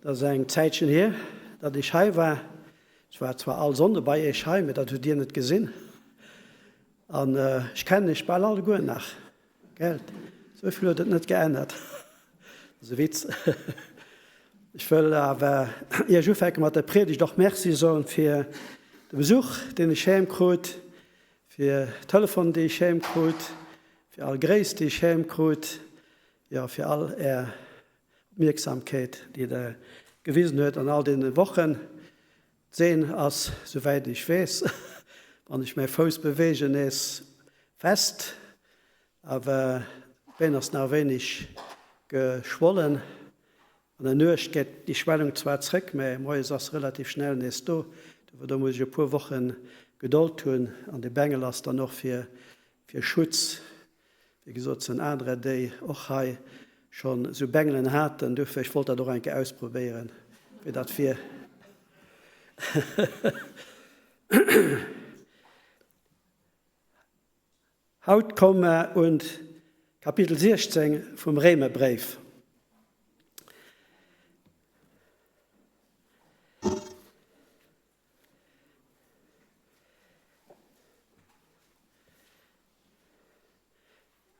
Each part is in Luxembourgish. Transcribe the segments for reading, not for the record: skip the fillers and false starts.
Et ass eng Zäitchen hier, datt ech hei war. Ech war zwar all Sonnde bei iech hei, mee dat hutt dir net gesinn. An ech kennen iech bal alleguer nach, gellt? Esou vill huet et net geännert. Dat ass e Witz. Ech wëll awer, ier ech ufänke mat der Priedegt, och Merci soen fir de Besuch, deen ech heem krut, fir d'Telefon, déi ech heem krut, fir all Gréiss, déi ech heem krut, jo, fir all är Opmierksamkeet, déi Der gewisen huet an all deene Wochen. D'Seen ass, souwäit ech weess, wann ech mäi Fouss beweegen, nees fest, awer d'Been ass nach e wéineg geschwollen. An der Nuecht geet déi Schwellung zwar zréck, mä moies ass se relativ schnell nees do. Do muss ech e puer Woche Gedold hunn an de Bengel ass dann och fir Schutz. Wéi gesot, sinn anerer, déi och hei schonn esou Bengelen haten. Duerfir, ech wollt dat och eng Kéier ausprobéieren, wéi dat wier. Haut komme mer un d'Kapitel 16 vum Réimerbréif.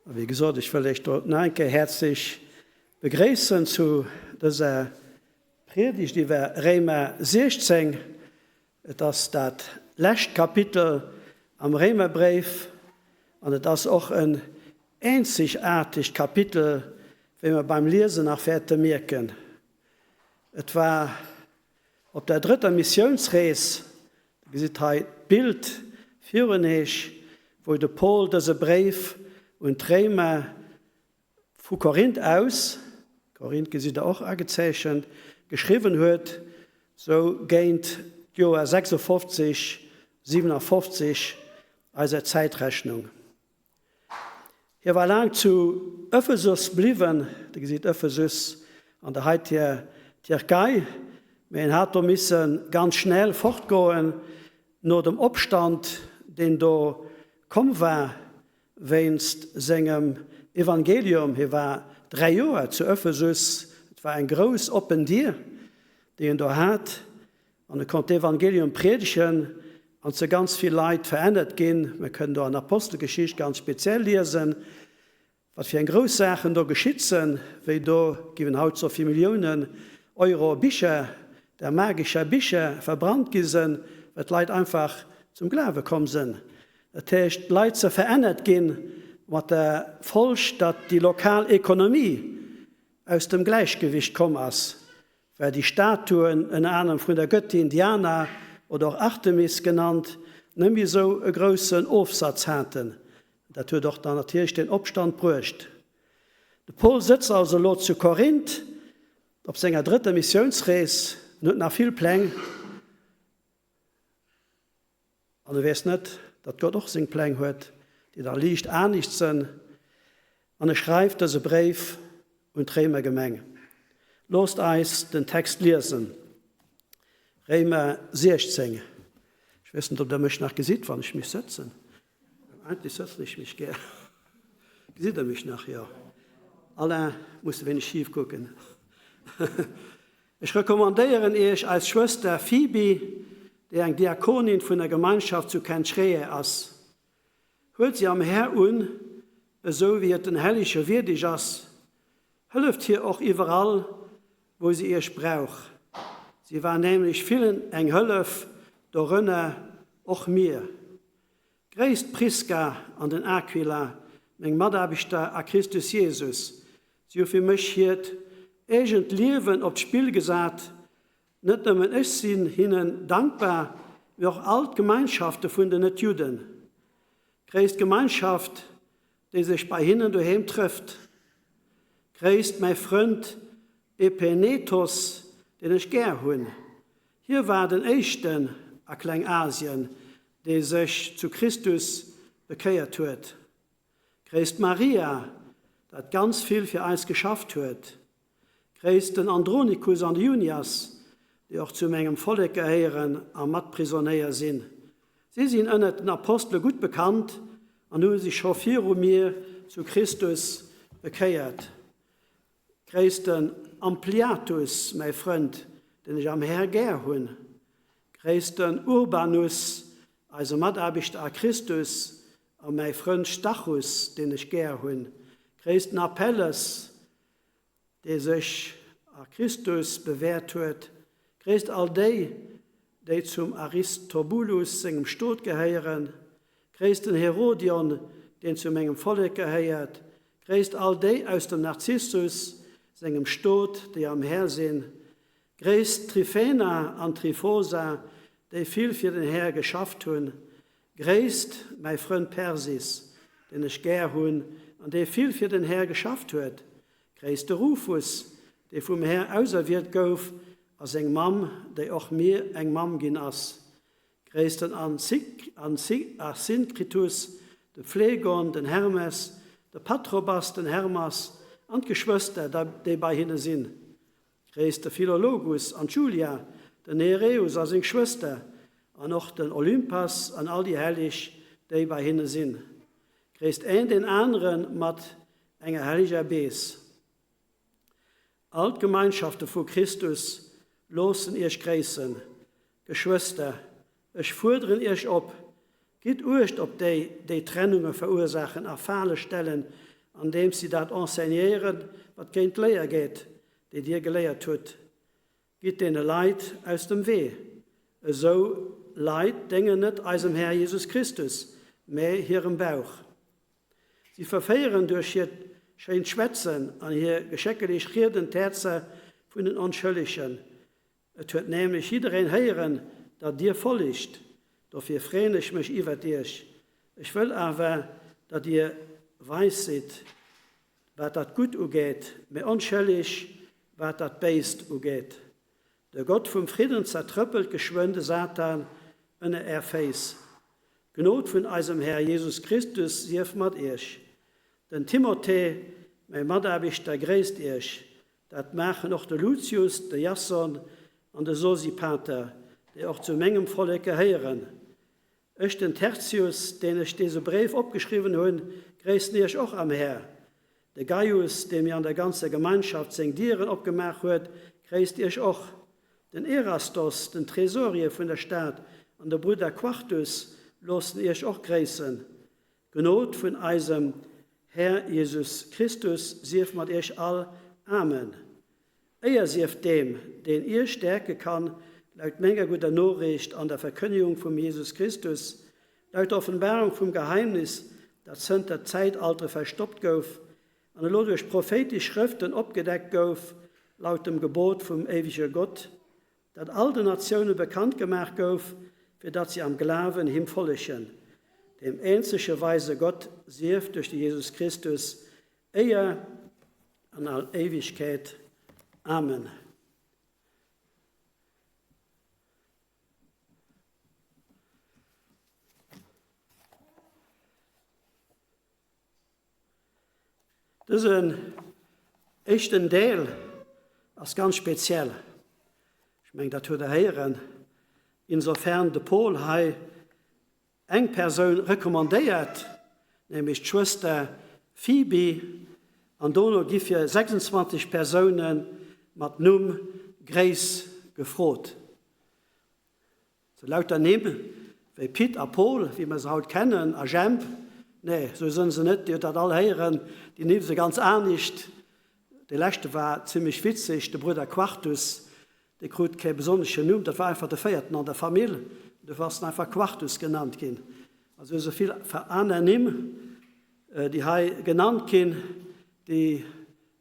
A wéi gesot, ech wëll Iech do nach eng Kéier häerzlech begréissen zu dëser Priedigt iwwer Réimer 16. Et ass dat lescht Kapitel am Réimerbréif an et ass och en eenzegaartegt Kapitel, wéi mer beim Liesen nach wäerte mierken. Et war Op der drëtter Missiounsrees, Dir gesitt hei d'Bild virun Eech, wou de Paul dëse Bréif un d'Réimer vu Korinth aus, Korinth gesitt Der och agezeechent, geschriwwen huet, sou géint d'Joer 56, 57 eiser Zäitrechnung. Hie war laang zu Ephesus bliwwen, Dir gesitt Ephesus an der heiteger Tierkei, mä hien hat do misse ganz schnell fortgoen no dem Opstand, deen do komm war wéinst sengem Evangelium. Hie war 3 Joer zu Ephesus, et war eng grouss oppen Dier, déi en do hat. An e konnt d'Evangelium priedegen an ze ganz vill Leit verännert ginn. Mir kënnen do an Apostelgeschicht ganz speziell liesen, wat fir eng grouss Saachen do geschitt sënn, wéi do, giff een haut soen, fir Milliounen Euro Bicher, der magescher Bicher, verbrannt gi sënn, well d'Leit einfach zum Glawe komm sënn. Dat heescht, d'Leit se verännert ginn, mat der Folg, datt déi lokal Ekonomie aus dem Gläichgewicht komm ass. Well déi Statuen, ënner anerem vun der Gëttin Diana oder och Artemis genannt, net méi esou e groussen Ofsatz haten. Dat huet och dann natierlech den Opstand bruecht. De Paul sëtzt also elo zu Korinth op senger drëtter Missiounsrees en huet nach vill Pläng. An e weess net, datt Gott och seng Pläng huet, déi da liicht anescht sënn. An e schreift dëse Bréif un d'Réimer Gemeng. Loosst eis den Text liesen, Réimer 16. Ech weess net, ob Der mech nach gesitt, wann ech mech sëtzen. Eigentlech sëtzen ech mech gär. Gesitt Der mech nach? Jo. Alain, muss e wéineg schif kucken. Ech recommandéieren iech eis Schwëster Phoebe, déi eng Diakonin vun der Gemeinschaft zu Kenchreae ass. Huelt si am Här un, esou wéi et den Hellege wierdeg ass. Hëlleft hir och iwwerall, wou si iech brauch. Si war nämlech villen eng Hëllef, dorënner och mir. Gréisst d'Priska an den Aquila, meng Mataarbechter a Christus Jesus. Si hu fir mech hiert eegent Liewen op d'Spill gesat. Net nëmmen ech sinn hinnen dankbar, mee och all d'Gemeinschafte vun den Net-Judden. Gréisst d'Gemeinschaft, déi sech bei hinnen doheem trëfft. Gréisst mäi Frënd Epänetos, deen ech gär hunn. Hie war den éischten a Klengasien, dee sech zu Christus bekéiert huet. Gréisst d'Maria, dat ganz vill fir eis geschafft huet. Gréisst den Andronikus an de Junias, déi och zu mengem Vollek gehéieren a Matprisonéier sinn. Si sinn ënnert den Apostele gutt bekannt an hu sech scho viru mir zu Christus bekéiert. Gréisst den. Ampliatus, mäi Frënd, deen ech am Här gär hunn. Gréisst den Urbanus, eise Mataarbechter a Christus, a mäi Frënd Stachus, deen ech gär hunn. Gréisst den Apelles, dee sech a Christus bewäert huet. Gréisst all déi, déi zum Aristobulus sengem Stot gehéieren. Gréisst den Herodion, deen zu mengem Vollek gehéiert. Gréisst all déi aus dem Narzissus sengem Stot, déi am Här sinn. Gréisst d'Tryphena an d'Tryphosa, déi vill fir den Här geschafft hunn. Gréisst mäi Frënd Persis, deen ech gär hunn an dee vill fir den Här geschafft huet. Gréisst de Rufus, dee vum Här auserwielt gouf, a seng Mamm, déi och mir eng Mamm ginn ass. Gréisst den Asynkritus, de Phlegon, den Hermes, de Patrobas, den Hermas an d'Geschwëster, déi bei hinne sinn. Gréisst de Philologus an d'Julia, den Nereus a seng Schwëster, an och den Olympas an all déi Helleg, déi bei hinne sinn. Gréisst een deen anere mat enger helleger Bees. All d'Gemeinschafte vu Christus loossen iech gréissen. Geschwëster, ech fuerderen iech op, Gitt Uecht op déi, déi Trennunge verursaachen a Fale stellen, andeems si dat enseignéieren, wat géint d'Léier geet, déi dir geléiert hutt. Gitt deene Leit aus dem Wee. Esou Leit déngen net eisem Här Jesus Christus, mä hirem Bauch. Si verféieren duerch hiert schéint Schwätzen an hir geschéckelech Rieden d'Häerzer vun den Onschëllegen. Et huet nämlech jiddereen héieren, datt dir follegt. Dofir freeën ech mech iwwert iech. Ech wëll awer, datt dir weis sidd, wat dat Gutt ugeet, mä onschëlleg, wat dat Béist ugeet. De Gott vum Fridden zertrëppelt geschwënn de Satan ënner är Féiss. D'Gnod vun eisem Här Jesus Christus sief mat iech. Den Timothée, mäi Mataarbechter, gréisst iech. Dat maachen och de Luzius, de Jason an de Sosipater, déi och zu mengem Vollek gehéieren. Ech, den Tertius, deen ech dese Bréif opgeschriwwen hunn, gréissen iech och am Här. De Gaius, dee mir an der ganzer Gemeinschaft seng Dieren opgemaach huet, gréisst iech och. Den Erastos, den Tresorier vun der Stad, an de Brudder Quartus loossen iech och gréissen. D'Gnod vun eisem Här Jesus Christus sief mat iech all. Amen. Éier sief deem, deen iech stäerke kann, laut menger gudder Noriicht an der Verkënnegung vum Jesus Christus, laut der Offenbarung vum Geheimnis, dat zënter Zäitaltere verstoppt gouf an elo duerch prophéitesch Schrëften opgedeckt gouf, laut dem Gebot vum éiwege Gott, dat all den Natioune bekannt gemaach gouf, fir datt si am Glawen him follegen, deem eenzege weise Gott sief duerch de Jesus Christus Éier an all Éiwegkeet. Amen. Dësen éischten Deel ass ganz speziell. Ech mengen, dat huet Der héieren. Insofern de Paul hei eng Persoun recommandéiert, nämlech d'Schwëster Phoebe, an dono gi fir 26 Persoune mat Numm Gréiss gefrot. Sou lauter Nimm wéi Pit a Pol, wéi mer se haut kennen, a Jemp, nee, sou sënn se net, Dir hutt dat all héieren, déi Nimm se ganz anescht. Dee leschte war zimmlech witzeg, de Brudder Quartus, dee krut kee besonneschen Numm, dat war einfach de véierten an der Famill, dofir ass en einfach Quartus genannt ginn. Also esou vill aner Nimm, déi hei genannt ginn, déi,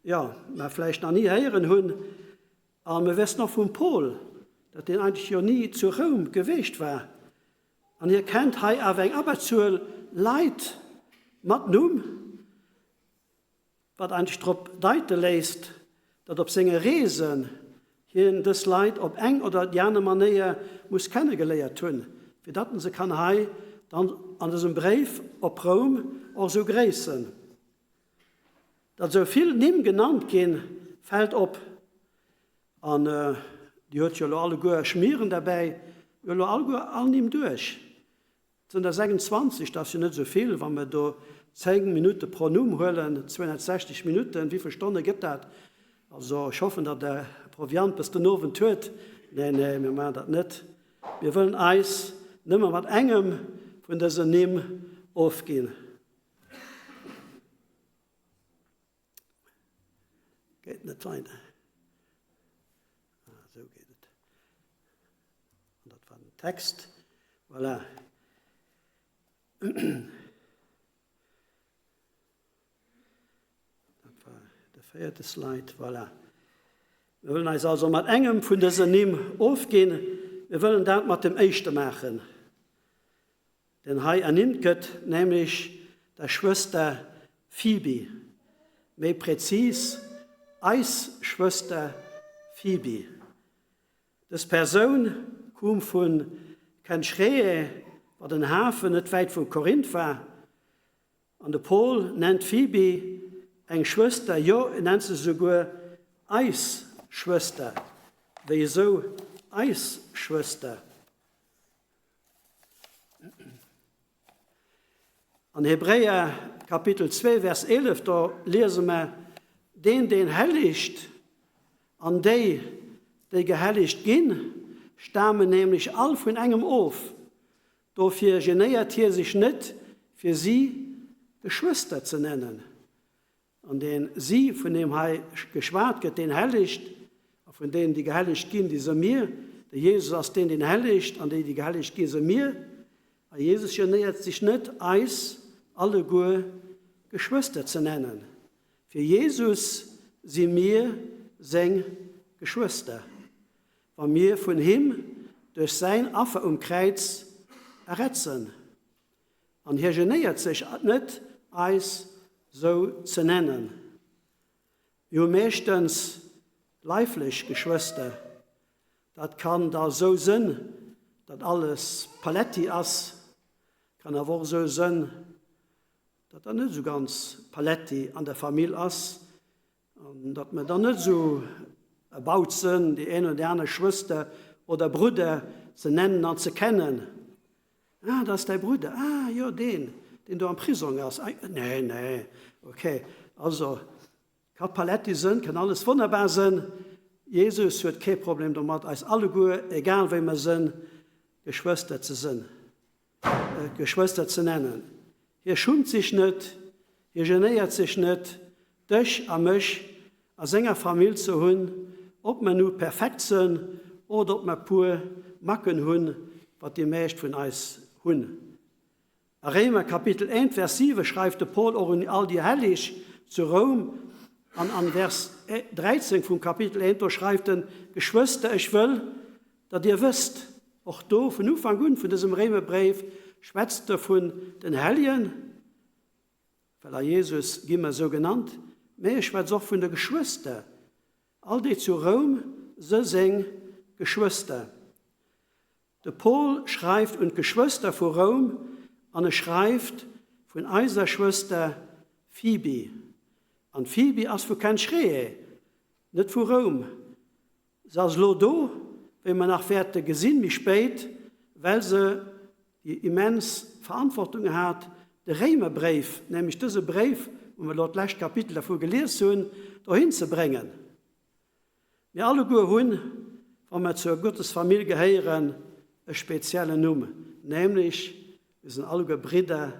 jo, mer vläicht nach ni héieren hunn. A mir wëssen och vum Paul, datt deen eigentlech jo ni zu Roum geweecht war. An hie kennt hei awer eng Abberzuel Leit mat Numm, wat eigentlech drop deite léisst, datt op senge Reesen hien dës Leit op eng oder déi aner Manéier muss kennegeléiert hunn, fir datt en se kann hei dann an dësem Bréif op Roum och esou gréissen. Datt esou vill Nimm genannt ginn, fält op. An Dir huet jo elo alleguer Schmieren derbäi, mir hu elo alleguer all Nimm duerch. Et sinn der 26, dat ass jo net esou vill, wa mer do 10 Minutte pro Numm huelen, 260 Minutten, wéi vill Stonne gëtt dat? Also ech hoffen, datt Der Proviant bis den Owend huet. Nee, nee, mir maachen dat net. Mir wëllen eis nëmme mat engem vun dësen Nimm ofginn. Geet net weider. Ah, esou geet et. An dat war den Text. Voilà. Dat war de véierte Slide. Voilà. Mir wëllen eis also mat engem vun dësen Nimm ofginn. Mir wëllen dat mat dem éischte maachen, deen hei ernimmt gëtt, nämlech der Schwëster Phoebe, méi prezis eis Schwëster Phoebe. Dës Persoun koum vu Kenchreae, wat en Hafen net wäit vu Korinth war. An de Paul nennt d'Phoebe eng Schwëster, jo, en nennt se souguer eis Schwëster. Wéi esou eis Schwëster? An Hebräer Kapitel 2, Vers 11, do liese mer, Deen, deen hellegt, an déi, déi gehellegt ginn, stamen nämlech all vun engem of. Dofir genéiert hie sech net, fir si Geschwëster ze nennen. An deen si, vun deem hei geschwat gëtt, deen hellegt, a vun deenen, déi gehellegt ginn, déi se mir. De Jesus ass deen, deen hellegt, an déi, déi gehellegt ginn, se mir. A Jesus genéiert sech net, eis alleguer Geschwëster ze nennen. Fir Jesus si mir seng Geschwëster, wa mir vun him duerch säin Affer um Kräiz errett sënn. An hie genéiert sech net, eis sou ze nennen. Mir hu meeschtens leiflech Geschwëster. Dat kann da sou sënn, datt alles Paletti ass, kann awer och sou sënn, datt dat net sou ganz Paletti an der Famill ass An datt mer dann net esou erbaut sënn, déi een oder déi aner Schwëster oder Brudder ze nennen an ze kennen. Ah, dat ass däi Brudder. Ah, jo, deen, deen do am Prisong ass. Ah, nee, nee, okay. Also, ka Paletti sënn, kann alles wonnerbar sënn. Jesus huet kee Problem domat, eis alleguer, egal wéi mer sënn, Geschwëster ze sënn. Geschwëster ze nennen. Hie schummt sech net, hie genéiert sech net, dech a mech a senger Famill ze hunn, ob mer nu perfekt sënn oder ob mer puer Macken hunn, wat déi meescht vun eis hunn. A Réimer Kapitel 1, Vers 7 schreift de Paul och un all déi Helleg zu Roum, an an Vers 13 vum Kapitel 1, do schreift en, Geschwëster, ech wëll, datt dir wësst, Och do, vun Ufank un vun dësem Réimerbréif, schwätzt e vun den Helljen, well a Jesus gi mer esou genannt, mä e schwätzt och vun de Geschwëster, all déi zu Roum se seng Geschwëster. De Paul schreift un d'Geschwëster vu Roum an e schreift vun eiser Schwëster Phoebe. An d'Phoebe ass vu Kenchreae, net vu Roum. Se ass elo do, wéi mer nach wäerte gesinn méi spéit, well se déi immens Verantwortung hat, de Réimerbréif, nämlech dëse Bréif, wou mer elo d'lescht Kapitel dervu gelies hunn, dohin ze bréngen. Mir alleguer hunn, wa mer zur Gottesfamill gehéieren, e speziellen Numm, nämlech mir sinn alleguer Bridder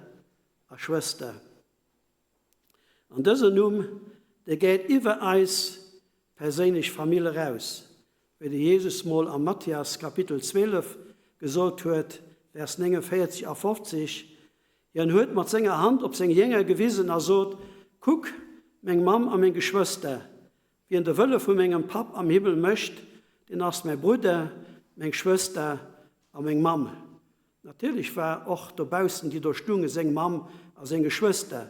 a Schwëster. An dësen Numm, dee geet iwwer eis perséinlech Famill eraus, wéi de Jesus mol am Matthias Kapitel 12 gesot huet, Vers 49 a 50, Hien huet mat senger Hand op seng Jénger gewisen a sot, Kuck, meng Mamm a meng Geschwëster! Wien de Wëlle vu mengem Papp am Himmel mécht, deen ass mäi Brudder, meng Schwëster a meng Mamm. Natierlech war och dobaussen déi do stunge seng Mamm a seng Geschwëster.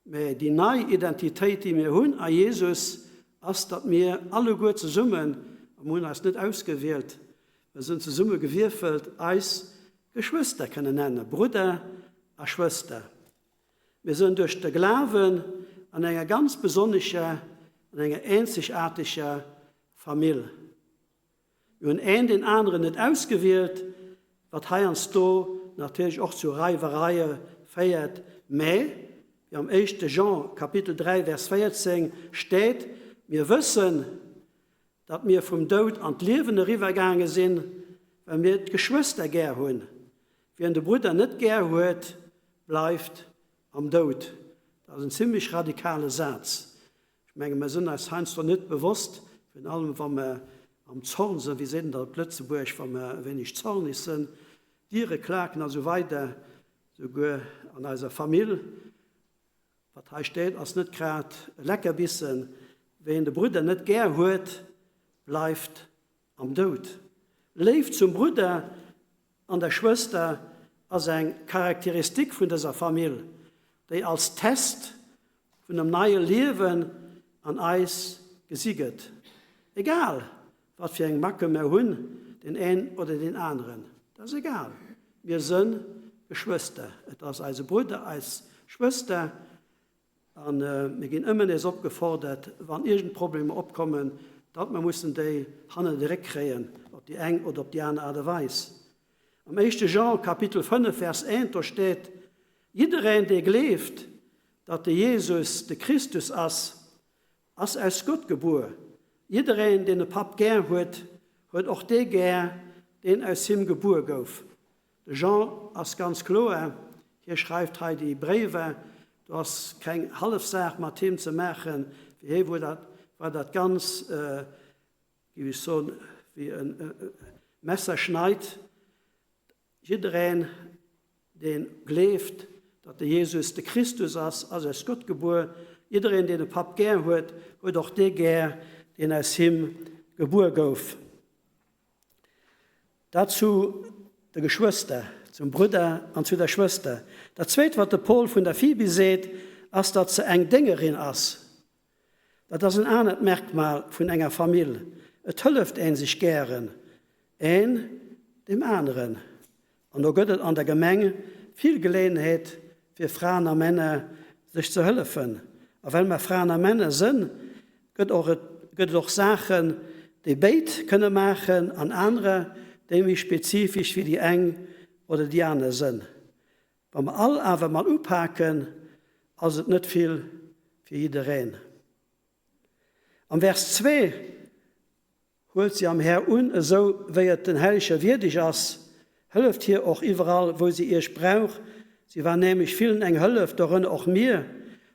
Mä déi nei Identitéit, déi mir hunn a Jesus, ass, datt mir alleguer zesummen, a mir hunn eis net ausgewielt, mir sinn zesumme gewierfelt, eis Geschwëster kënnen nennen, Brudder a Schwëster. Mir sënn duerch de Glawen an enger ganz besonnescher, an enger eenzegaarteger Famill. Mir hunn een deen aneren net ausgewielt, wat heiansdo natierlech och zu Reiwereie féiert, mä wéi am éischte Jean Kapitel 3 Vers 14 steet, Mir wëssen, datt mir vum Doud an d'Liewen eriwwergaange sinn, well mir d'Geschwëster gär hunn. Wien de Brudder net gär huet, bleift am Doud. Dat ass en zimlech radikale Saz. Ech menge mer sinn eis heiansdo net bewosst, virun allem wa mer am Zorn sinn, wéi seet een dat op Lëtzebuerg, wa mer e wéineg zorneg sinn, Diere klaken a sou weider, souguer an eiser Famill. Wat hei steet, ass net grad e Leckerbissen. Ween de Brudder net gär huet, bleift am Doud. Léift zum Brudder an der Schwëster ass eng Charakteristik vun dëser Famill, déi als Test vun dem neie Liewen an eis gesi gëtt. Egal wat fir eng Macke mer hunn, deen een oder deen aneren, dat ass egal, mir së Geschwëster. Et ass eise Brudder, eis Schwëster. A mir ginn ëmmer nees opgefordert, wann iergend Problemer opkommen, datt mer mussen déi hannen de Réck kréien, op déi eng oder op déi aner Aart a Weis. Am éischte Jean, Kapitel 5, Vers 1, do steet, Jiddereen, dee gleeft, datt de Jesus de Christus ass, ass aus Gott gebuer. Jiddereen, deen de Papp gär huet, huet och dee gär, deen aus him gebuer gouf. De Jean ass ganz kloer, hie schreift hei déi Bréiwer, do ass keng hallef Saach mat him ze maachen, fir hie wor dat, war dat ganz, géif ech soen, wéi e Messer schneit. Jiddereen, dee gleeft, datt de Jesus de Christus ass, ass aus Gott gebuer. Jiddereen, deen de Papp gär huet, huet och dee gär, deen aus him gebuer gouf. Dat zu de Geschwëster, zum Brudder an zu der Schwëster. Dat Zweet, wat de Paul vun der Phoebe seet, ass, datt se eng Déngerin ass. Dat ass en anert Merkmal vun enger Famill, Et hëlleft ee sech gären, een deem aneren. An do gëtt et an der Gemeng vill Geleeënheet fir Fraen a Männer sech ze hëllefen. A well mer Fraen a Männer sënn, gëtt och et gëtt et och Saachen, déi béid kënne maachen an anerer, déi méi spezifesch fir déi eng oder déi aner sënn. Wa mer all awer mat upaken, ass et net vill fir jiddereen. Am Vers 2 Huelt si am Här un, esou wéi et den Hellege wierdeg ass, hëlleft hir och iwwerall, wou si iech brauch. Si war nämlech villen eng Hëllef, dorënner och mir.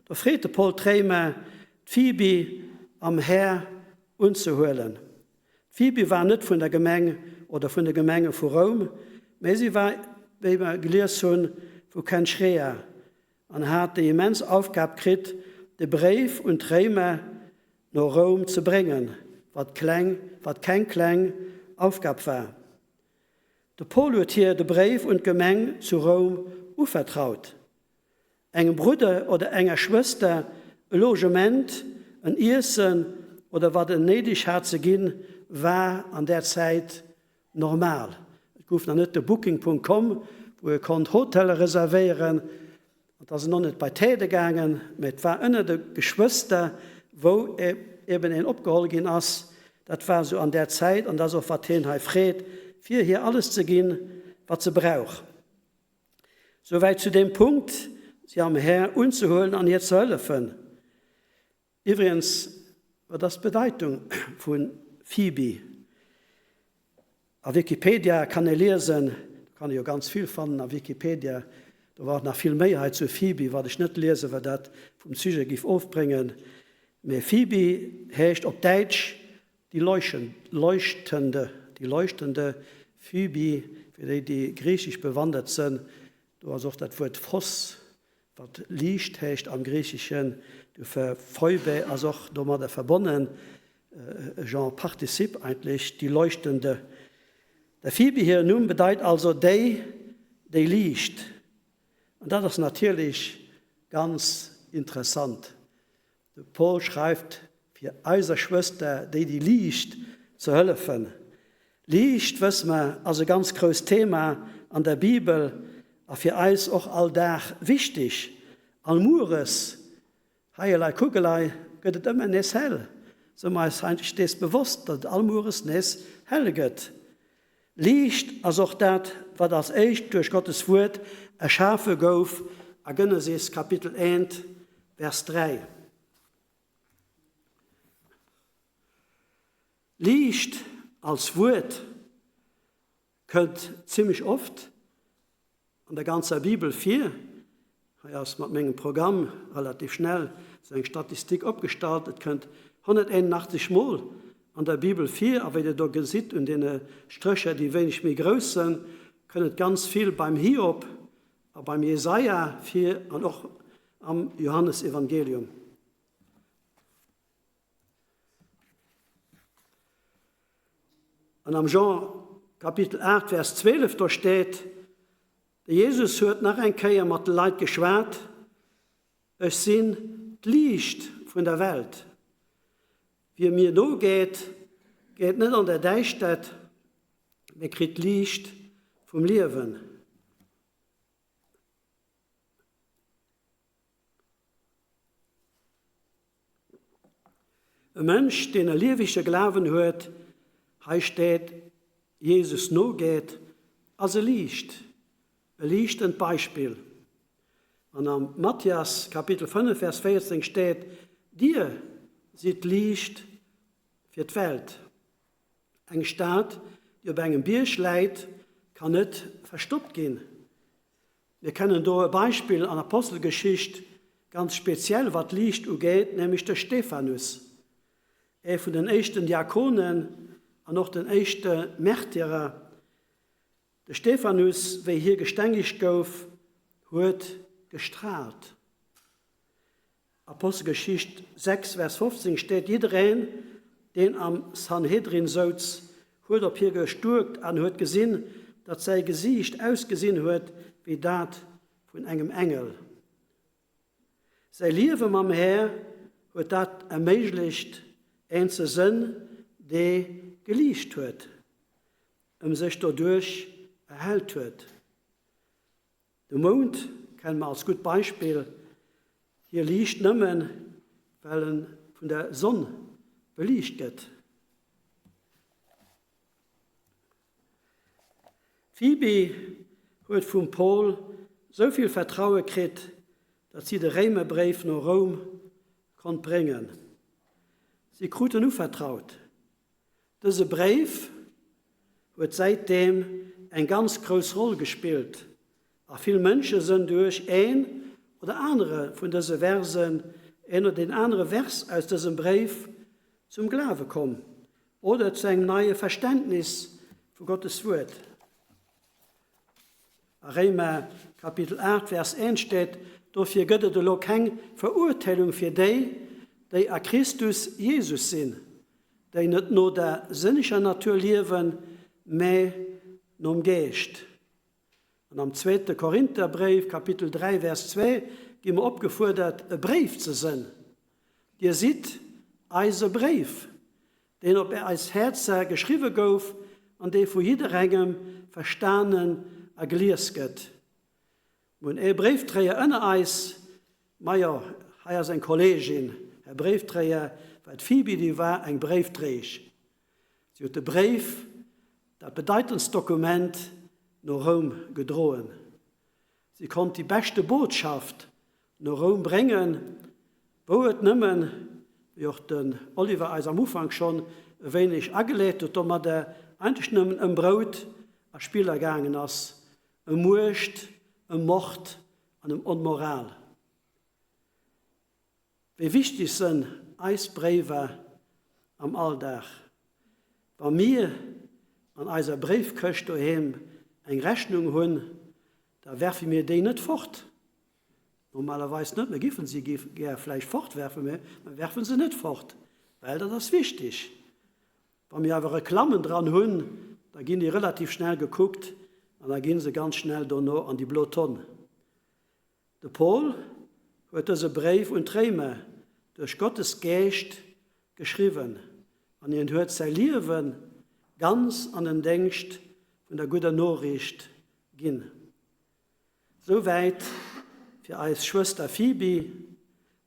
Do freet de Paul d'Réimer, d'Phoebe am Här unzehuelen. D'Phoebe war net vun der Gemeng oder vun de Gemenge vu Roum, mä si war, wéi mer gelies hunn, vu Kenchrea an hat déi immens Aufgab kritt, de Bréif un d'Réimer no Roum ze bréngen, wat kleng, wat keng kleng Aufgab war. De Paul huet hir de Bréif un d'Gemeng zu Roum uvertraut. Engem Brudder oder enger Schwëster e Logement, en Iessen oder wat en néideg hat ze ginn, war an där Zäit normal. Et gouf nach net de Booking.com, wou ee konnt Hoteller reservéieren. An et ass en och net bei d'Häde gaangen, mä et war ënner de Geschwëster, wou eben een opgeholl ginn ass. Dat war esou an där Zäit, an dat ass och wat hien hei freet, fir hir alles ze ginn, wat se brauch. Souwäit zu deem Punkt, si am Här unzehuelen an hir ze hëllefen. Iwwregens, wat ass d'Bedeitung vu Phoebe? A Wikipedia kann ee liesen, do kann ee jo ganz vill fannen a Wikipedia, do war och nach vill méi hei zu Phoebe, wat ech net liesen, well dat vum Sujet giff ofbréngen, mee Phoebe heescht op Däitsch die Leuchtende, die Leuchtende, Phoebe, fir déi, déi griechesch bewandert sënn, do ass och dat Wuert Phos, Wat Liicht heescht am Griicheschen, dofir Phoibe ass och domadder verbonnen, e Genre Partizip eigentlech, die Leuchtende. Der Phoebe hiren Numm bedeit also déi, déi liicht. An dat ass natierlech ganz interessant. De Paul schreift, fir eiser Schwëster, déi déi liicht, ze hëllefen. Liicht, wësse mer, ass e ganz grousst Thema an der Bibel a fir eis och all Dag wichteg. All Mueres, hei elei, kuck elei, gëtt et ëmmer nees hell. Së mer eis eigentlech dees bewosst, datt et all Mueres nees hell gëtt? Liicht ass och dat, wat als éischt duerch Gottes Wuert erschafe gouf a Genesis Kapitel 1, Vers 3. Liicht als Wuert kënnt zimmlech oft an der ganzer Bibel vir. Hei ass mat mengem Programm relativ schnell sou eng Statistik opgestallt. Et kënnt 181 Mol an der Bibel vir, a wéi der do gesitt un deene Strécher, déi wéineg méi grouss sënn, kënnt et ganz vill beim Hiob a beim Jesaja vir an och am Johannesevangelium. An am Jean Kapitel 8, Vers 12, do steet, De Jesus huet nach eng Kéier mat de Leit geschwat, Ech sinn d'Liicht vun der Welt. Wie mir nogeet, geet net an der Däischtert, mee kritt d'Liicht vum Liewen. E Mënsch, deen e liewege Glawen huet, hei steet, Jesus nogeet, ass e Liicht, e liichtend Beispill. An am Matthias Kapitel 5, Vers 14 steet, Dir sidd d'Liicht fir d'Welt. Eng Stad, déi op engem Bierg läit, kann net verstoppt ginn. Mir kennen do e Beispill an Apostelgeschicht, ganz speziell wat d'Liicht ugeet, nämlech de Stephanus, ee vun den éischten Diakonen an och den éischte Märtyrer. De Stephanus, wéi hie gestengegt gouf, huet gestraalt. Apostelgeschicht 6, Vers 15 steet, Jiddereen, deen am Sanhedrin souz, huet op hie gestuerkt an huet gesinn, datt säi Gesiicht ausgesinn huet wéi dat vun engem Engel. Säi Liewe mam Här huet dat erméiglecht, een ze sënn, dee geliicht huet, ëm sech doduerch erhellt huet. De Mound kenne mer als gutt Beispill, hie liicht nëmmen, well e vun der Sonn beliicht gëtt. D'Phoebe huet vum Paul sou vill Vertraue kritt, datt si de Réimerbréif no Roum konnt bréngen. Si krut en uvertraut. Dëse Bréif huet säitdeem eng ganz grouss Roll gespillt a vill Mënsche sënn duerch een oder anere vun dëse Versen, een oder deen anere Vers aus dësem Bréif zum Glawe komm oder zu engem neie Verständnis vu Gottes Wuert. A Réimer Kapitel 8, Vers 1 steet, Dofir gëtt et elo keng Verurteelung fir déi, déi a Christus Jesus sinn, déi net no der sënneger Natur liewen, mä nom Geescht. An am zweete Korintherbréif, Kapitel 3, Vers 2, gi mer opgefuerdert, e Bréif ze sënn. Dir sidd eise Bréif, deen op eis Häerzer geschriwwe gouf an dee vu jidderengem verstanen a gelies gëtt. Mir hunn ee Bréiftréier ënner eis, majo, hei ass eng Kolleegin, Här Bréiftréier, well d'Phoebe, déi war eng Bréiftréiesch. Si huet de Bréif, dat bedeitendst Dokument, no Roum gedroen. Si konnt déi beschte Botschaft no Roum bréngen, wou et nëmmen, wéi och den Oliver eis am Ufank schonn e wéineg ageleet huet domadder, eigentlech nëmmen ëm Brout a Spiller gaangen ass, ëm Muecht, ëm Mord an ëm Onmoral. Wéi wichteg sënn eis Bréiwer am Alldag? Wa mir an eiser Bréifkëscht doheem eng Rechnung hunn, da werfe mir déi net fort. Normalerweis net. Mir giffen si gär vläicht fortwerfen, mä mir werfe se net fort, well dat ass wichteg. Wa mir awer Reklammen dran hunn, da ginn déi relativ schnell gekuckt an da gi se ganz schnell dono an déi blo Tonn. De Paul huet dëse Bréif un d'Réimer duerch Gottes Geescht geschriwwen an hien huet säi Liewe ganz an den Déngscht vun der gudder Noriicht ginn. Souwäit fir eis Schwëster Phoebe.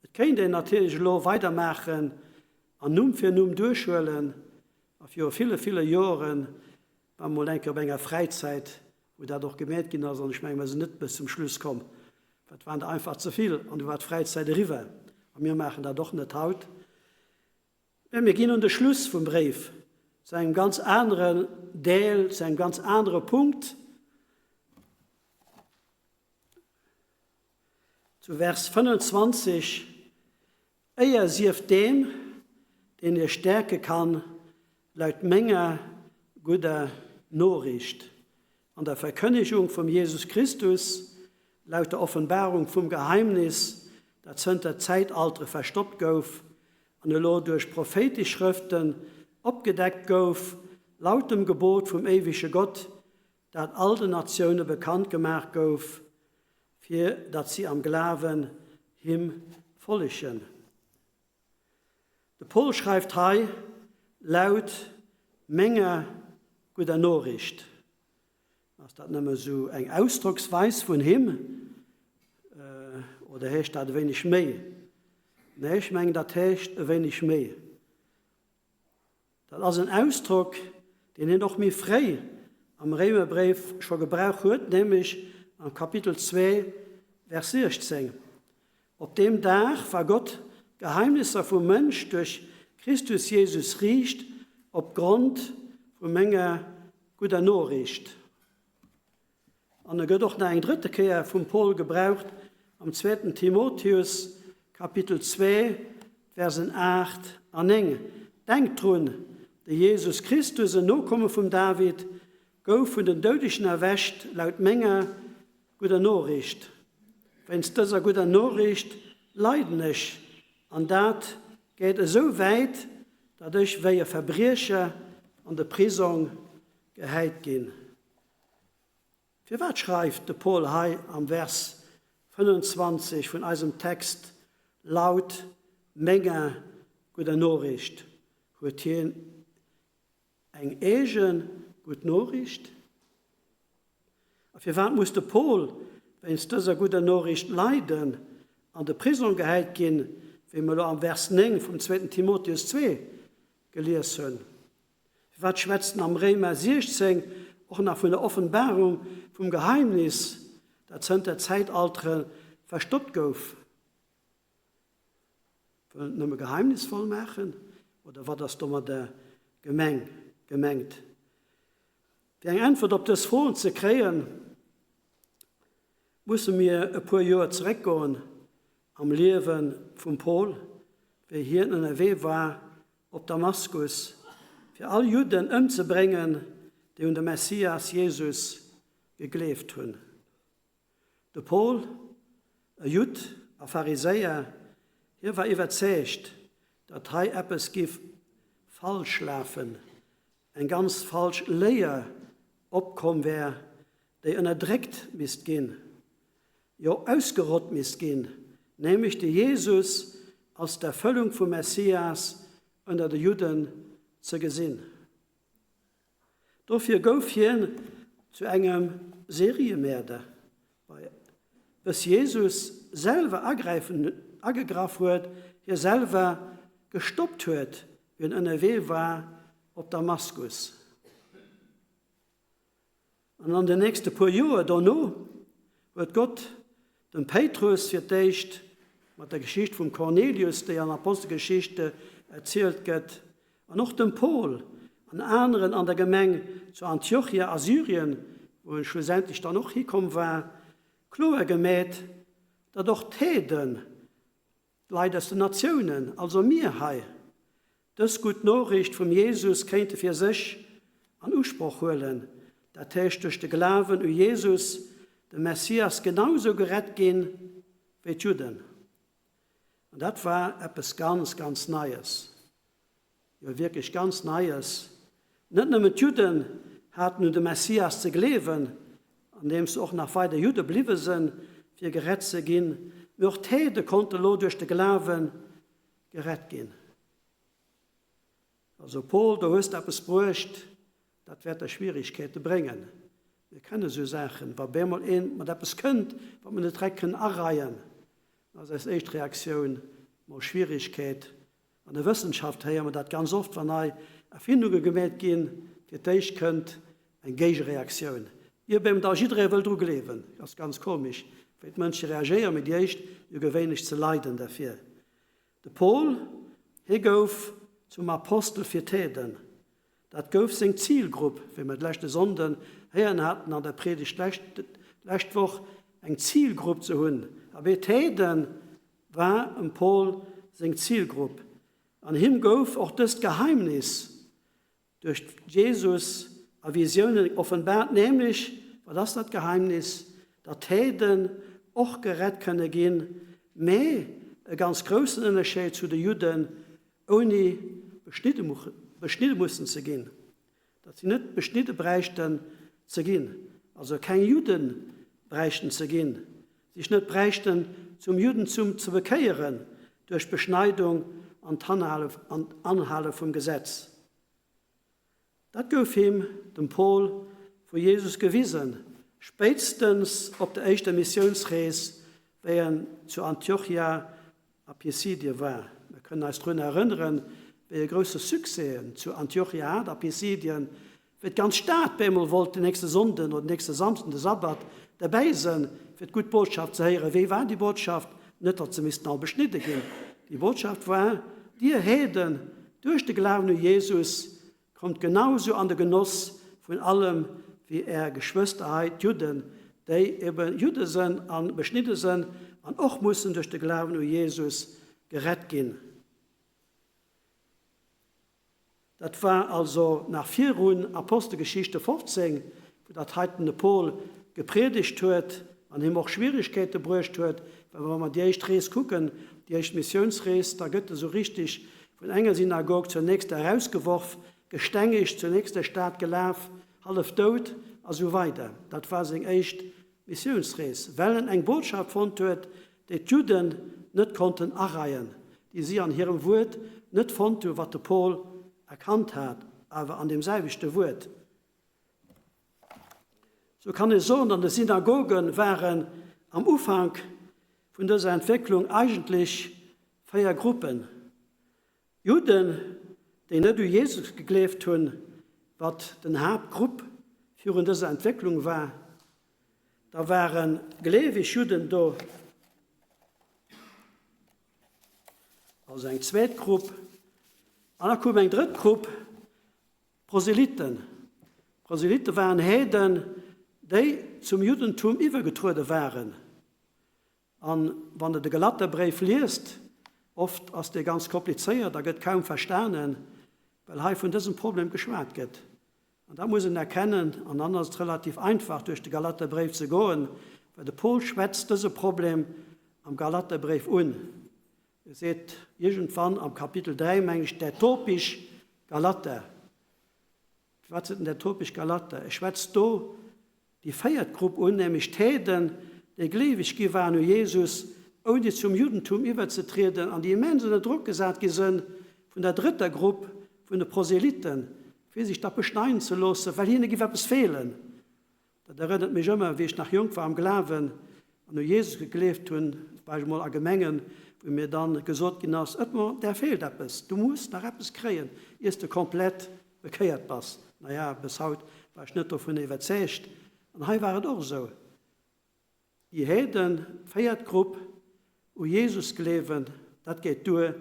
Et kéint een natierlech elo weidermaachen an Numm fir Numm duerchhuelen a viru ville, ville Joren war mol eng Kéier op enger Fräizäit, wou dat och gemeet ginn ass, an ech menge mer sinn net bis zum Schluss komm, well et waren der einfach ze vill an du war d'Fräizäit eriwwer. A mir maachen dat och net haut, mä mir ginn un de Schluss vum Bréif. zu engem ganz aneren Deel, zu engem ganz anere Punkt, zu Vers 25, Éier sief deem, deen iech stäerke kann, laut menger gudder Noriicht an der Verkënnegung vum Jesus Christus, laut der Offenbarung vum Geheimnis, dat zënter Zäitaltere verstoppt gouf an elo duerch prophéitesch Schrëften opgedeckt gouf, laut dem Gebot vum éiwege Gott, dat all den Natioune bekannt gemaach gouf, fir datt si am Glawen him follegen. De Paul schreift hei, Laut menger gudder Noriicht. Ass dat nëmme sou eng Ausdrocksweis vun him oder heescht dat e wéineg méi? Nee, ech mengen, dat heescht e wéineg méi. Dat ass en Ausdrock, deen hien och méi fréi am Réimerbréif scho gebrauch huet, nämlech am Kapitel 2, Vers 16. Op deem Dag, wa Gott d'Geheimnisser vum Mënsch duerch Christus Jesus riicht, op Grond vu menger gudder Noriicht. An e gëtt och nach eng drëtte Kéier vum Paul gebraucht am zweeten Timotheus, Kapitel 2, d'Versen 8 an 9, Denkt drun, de Jesus Christus, en Nokomme vum David, gouf vun den Doudegen erwächt laut menger gudder Noriicht. Wéinst dëser gudder Noriicht leiden ech, an dat geet esou wäit, datt ech wéi e Verbriecher an de Prisong gehäit ginn. Firwat schreift de Paul hei am Vers 25 vun eisem Text, Laut menger gudder Noriicht huet hien eng eege gutt Noriicht? A firwat muss de Paul wéinst dëser gudder Noriicht leiden an de Prisong gehäit ginn, wéi mer elo am Vers 9 vum zweeten Timotheus 2 gelies hunn? Firwat schwätzt en am Réimer 16 och nach vun der Offenbarung vum Geheimnis, dat zënter Zäitaltere verstoppt gouf? Wëll en et nëmme geheimnisvoll maachen oder wat ass domadder gemengt? Fir eng Äntwert op dës Froen ze kréien, musse mir e puer Joer zeréckgoen am Liewe vum Paul, wéi hien ënnerwee war op Damaskus, fir all Judden ëmzebréngen, déi un de Messias Jesus gegleeft hunn. De Paul, e Judd a Pharisäer, hie war iwwerzeegt, datt hei eppes giff falsch lafen, eng ganz falsch Léier opkomm wär, déi ënnerdréckt misst ginn, jo ausgerott misst ginn, nämlech de Jesus als d'Erfëllung vum Messias ënner de Judden ze gesinn. Dofir gouf hien zu engem Seriemäerder, bis Jesus selwer agräifen agegraff huet, hie selwer gestoppt huet, wéi en ënnerwee war op Damaskus. An an den nächste puer Joer dono huet Gott dem Péitrus fir d'éischt mat der Geschicht vum Cornelius, déi an Apostelgeschichte erzielt gëtt, an och dem Paul an aneren an der Gemeng zu Antiochia a Syrien, wou en schlussendlech dann och hikomm war, kloer gemeet, datt och d'Heeden D'Leit aus den Natiounen, also mir hei, dës gutt Noriicht vum Jesus kéinte fir sech an Usproch huelen, dat heescht duerch de Glawen u Jesus, de Messias, genausou gerett ginn, wéi d'Judden. An dat war eppes ganz, ganz Neies. Jo, wierklech ganz Neies. Net nëmmen d'Judden haten un de Messias ze gleewen, andeems se och nach weider Judde bliwwe sënn, fir gerett ze ginn, mee och d'Heede konnte lo duerch de Glawe gerett ginn. Also Paul, do hues de eppes bruecht, dat wäert der Schwierigkeete bréngen. Mir kenne sou Saachen, wa bemol een mat eppes kënnt, wat mer net direkt kënnen areien, da ass eis éischt Reaktioun mol Schwierigkeet, An der Wëssenschaft héiere mer dat ganz oft, wann nei Erfindunge gemeet ginn, fir d'éischt kënnt eng Géigereaktioun, ier op eemol da jidderee wëll dru gleewen. Ass ganz komesch, wéi d'Mënsche reagéieren, mee déi éischt hu gewéinlech ze leiden derfir. De Paul, hie gouf zum Apostel fir d'Heeden. Dat gouf seng Zilgrupp, wéi mer d'leschte Sonnden héieren haten an der Predigt d'lescht Woch, eng Zilgrupp ze hunn. Abee, d'Heede war em Paul seng Zilgrupp. An him gouf och dëst Geheimnis duerch Jesus a Visiounen offenbaart, nämlech, wat ass dat Geheimnis? Datt d'Heeden och gerett kënne ginn, mä e ganz groussen Ënnerscheed zu de Judden, ouni beschnidde mussen ze ginn, datt si net beschnidde bräichten ze ginn, also keng Judde bräichten ze ginn, sech net bräichten zum Juddentum ze bekéieren duerch d'Beschneidung an d'Anhale vum Gesetz. Dat gouf him, dem Paul, vu Jesus gewisen, spéitstens op der éischter Missiounsrees, wéi en zu Antiochia a Pisidie war. Mir kënnen eis drun erënneren, wéi e grousse Succès en zu Antiochia hat a Pisidien, wéi d'ganz Stad bemol wollt den nächste Sonnden oder den nächste Samsden, de Sabbat, derbäi sënn, fir d'gutt Botschaft ze héieren. Wéi war déi Botschaft? Net, datt se missten all beschnidde ginn. Déi Botschaft war, Dir Heeden, duerch de Glawen u Jesus kommt genau sou an de Genoss vun allem wéi är Geschwëster hei, d'Judden, déi ebe Judde sënn a beschnidde sënn an och mussen duerch de Glawen u Jesus gerett ginn. Dat war also nach virun Apostelgeschichte 15, wou dat heiten de Paul gepriedegt huet an him och Schwierigkeete bruecht huet, well wa mer déi éischt Rees kucken, déi éischt Missiounsrees, da gëtt e sou richtig vun enger Synagog zur nächster erausgeworf, gestengegt, zur nächster Stad gelaf, hallef dout a sou weider. Dat war seng éischt Missiounsrees, well en eng Botschaft fonnt huet, déi d'Judden net konnten areien, déi si an hirem Wuert net fonnt hu, wat de Paul erkannt hat, awer an deem selwechte Wuert. Sou kann ee soen, an de Synagoge waren am Ufank vun dëser Entwécklung eigentlech 4 Gruppen, Judden, déi net u Jesus gegleeft hunn, wat den Haaptgrupp virun dëser Entwécklung war. Da ware gleeweg Judden do, also eng zweet Grupp. An da koum eng drëtt Grupp, d'Proselyten. D'Proselyte waren Heeden, déi zum Juddentum iwwergetruede waren. An wann Der de Galaterbréif liest, oft ass dee ganz komplizéiert a gëtt kaum verstanen, well hei vun dësem Problem geschwat gëtt. An dat muss een erkennen, an dann ass et relativ einfach duerch de Galaterbréif ze goen, well de Paul schwätzt dëse Problem am Galaterbréif un. E seet iergendwann am Kapitel 3, meng ech, der topisch Galater. Wat sinn denn topesch Galater? E schwätzt do déi véiert Grupp un, nämlech d'Heeden, déi gleeweg gi waren u Jesus, ouni zum Juddentum iwwerzetrieden, an déi immens ënner Drock gesat gi sënn vun der drëtter Grupp vun de Proselyten, fir sech da beschneiden ze loossen, well hinne giff eppes feelen. Dat erënnert mech ëmmer, wéi ech nach jonk war am Glawen an u Jesus gegleeft hunn, war ech emol a Gemengen, wou mir dann gesot ginn ass, Edmond, där feelt eppes, du muss nach eppes kréien, iers de komplett bekéiert bass. Naja, bis haut war ech net dovun iwwerzeegt. An hei war et och esou. Déi Heeden, d'véiert Grupp, u Jesus gleewen, dat geet duer,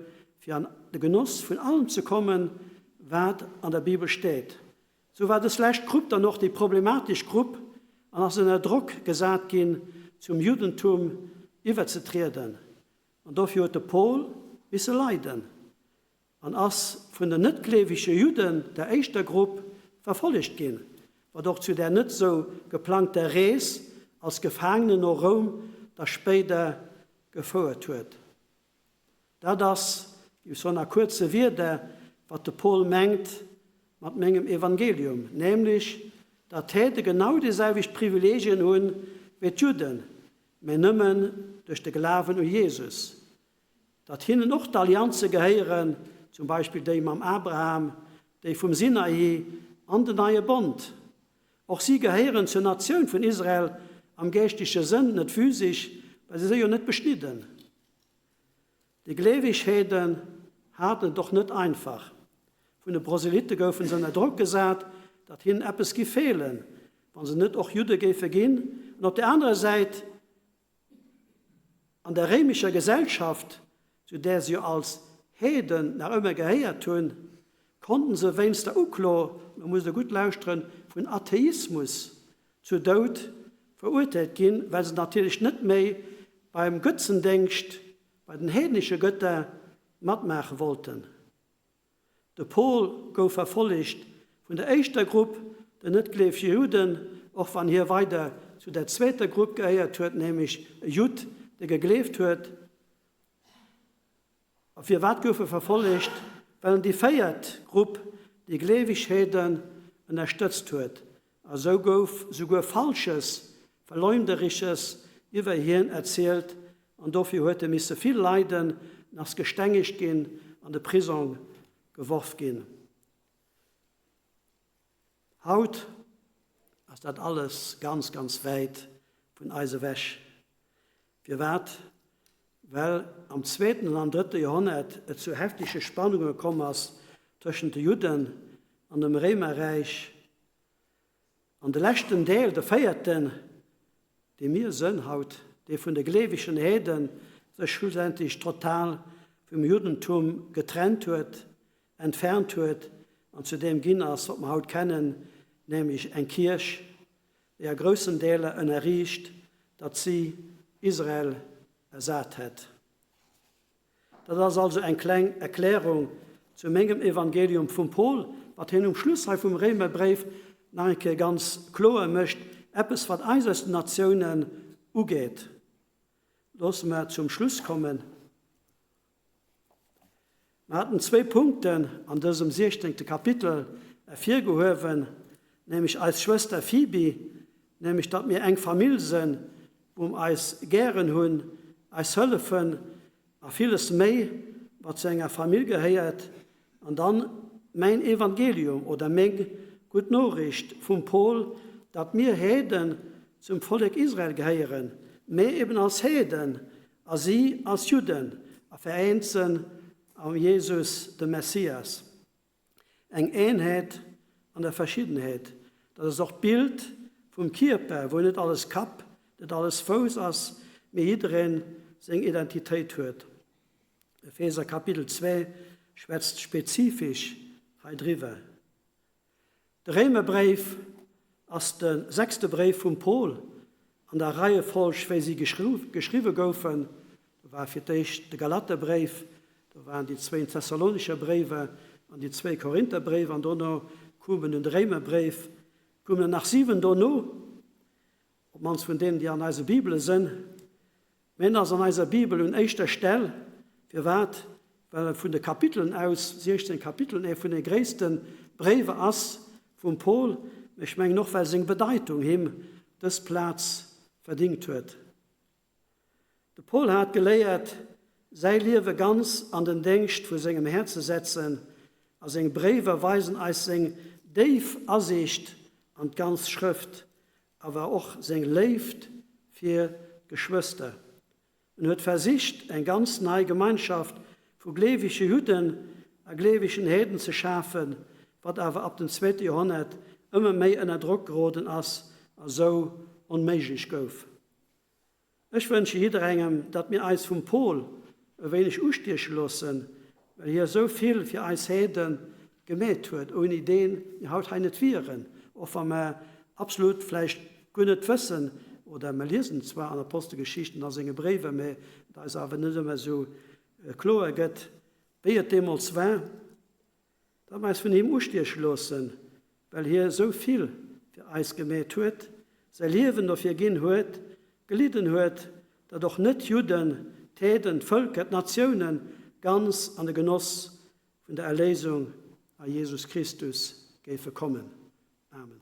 fir an de Genoss vun allem ze kommen, wat an der Bibel steet. Sou war dës lescht Grupp dann och déi problematesch Grupp an ass ënner Drock gesat ginn, zum Juddentum iwwerzetrieden. An dofir huet de Paul misse leiden. An ass vun den netgleewege Judden, der éischter Grupp, verfollegt ginn, wat och zu där net sou geplangter Rees als Gefaangenen no Roum da spéider gefouert huet. Dat ass, géif soen a kuerze Wierder, wat de Paul mengt mat mengem Evangelium, nämlech datt d'Heede genau déi selwecht Privileegien hunn wéi d'Judden, mä nëmmen duerch de Glawen u Jesus. Datt hinnen och d'Allianze gehéieren, zum Beispill déi mam Abraham, déi vum Sinai an den neie Bond. Och si gehéieren zur Natioun vun Israel am geeschtege Sënn, net physisch, well se si jo net beschnidden. Déi gleeweg Heeden haten et och net einfach. Vun de Proselytte goufen se ënner Drock gesat, datt hinnen eppes giff feelen, wa se net och Judde géife ginn, an op der anerer Säit An der réimescher Gesellschaft, zu där se jo als Heeden nach ëmmer gehéiert hunn, konnten se wéinst der Uklo, lo musst der gutt lauschteren, vun Atheismus zu Doud verurteelt ginn, well se natierlech net méi beim Götzendéngscht bei den heednesche Götter matmaache wollten. De Paul gouf verfollegt vun der éischter Grupp, den net-gleewege Juden, och wann hie weider zu der zweeter Grupp gehéiert huet, nämlech e Judd, dee gegleeft huet. A firwat gouf e verfollegt? Well en déi véiert Grupp, déi gleeweg Heeden, ënnerstëtzt huet. A sou gouf souguer Falsches, Verleumderisches iwwer hien erzielt, an dofir huet e misse vill leiden an ass gestengegt ginn, an de Prisong geworf ginn. Haut ass dat alles ganz, ganz wäit vun eis ewech. Firwat? Well am zweeten an am drëtte Joerhonnert et zu heftege Spannunge komm ass tëschent de Judden an dem Réimerräich. An de leschten Deel, de véierten, dee mir sënn haut, dee vun de gleewegen Heeden sech schlussendlech total vum Juddentum getrennt huet, entfernt huet an zu deem ginn ass, wat mer haut kennen, nämlech eng Kierch, déi a groussen Deeler ënnerriicht, datt si Israel ersat hätt. Dat ass also eng kleng Erklärung zu mengem Evangelium vum Paul, wat hien um Schluss hei vum Réimerbréif nach eng Kéier ganz kloer mécht, eppes wat eis aus den Natiounen ugeet. Loosse mer zum Schluss kommen. Mer haten zwéi Punkten an dësem siechzéngte Kapitel ervirgehuewen, nämlech eis Schwëster Phoebe, nämlech datt mir eng Famill sënn, wou mer eis gären hunn, eis hëllefen a villes méi, wat zu enger Famill gehéiert, an dann mäin Evangelium oder meng gutt Noriicht vum Paul, datt mir Heeden zum Vollek Israel gehéieren, mä eben als Heeden a si als Judden a vereent sënn am Jesus, dem Messias. Eng Eenheet an der Verschiddenheet, dat ass och d'Bild vum Kierper, wou net alles Kapp, net alles Fouss ass, mee jiddereen seng Identitéit huet. Epheser Kapitel 2 schwätzt spezifesch hei driwwer. De Réimerbréif ass de sechste Bréif vum Paul an der Reiefolg wéi si geschriwwe goufen. Do war fir d'éischt de Galaterbréif, do waren déi zwéin Thessalonischer Bréiwer an déi zwéi Korintherbréiwer an dono koumen dunn de Réimerbréif, koumen der nach 7 dono. Op d'mannst vun deenen, déi an eise Bibele sënn. Mä en ass an eiser Bibel un éischter Stell. Firwat? Well e vun de Kapitelen aus, 16 Kapitelen, ee vun de gréisste Bréiwer ass vum Paul. Mä ech mengen och, well seng Bedeitung him dës Plaz verdingt huet. De Paul hat geléiert, säi Liewe ganz an den Déngscht vu sengem Här ze setzen, a seng Bréiwer weisen eis seng déif Asiicht an d'ganz Schrëft, awer och seng Léift fir d'Geschwëster. En huet versicht, eng ganz nei Gemeinschaft vu gleewege Judden a gleewegen Heeden ze schafen, wat awer ab dem zweete Joerhonnert ëmmer méi ënner Drock geroden ass a sou onméiglech gouf. Ech wënsche jidderengem, datt mir eis vum Paul e wéineg ustieche loossen, well hie esou vill fir eis Heede gemeet huet, ouni deen mir haut hei net wieren, och wa mer absolut vläicht guer net wëssen, oder mer liesen et zwar an Apostelgeschicht an a senge Bréiwer, mä et eis awer net ëmmer esou kloer gëtt, wéi et deemools war. Datt mer eis vun him ustieche loossen, well hie esou vill fir eis gemeet huet, säi Liewen dofir ginn huet, gelidden huet, datt och Net-Judden, d'Heeden, d'Vëlker, d'Natiounen ganz an de Genoss vun der Erléisung a Jesus Christus géife kommen. Amen.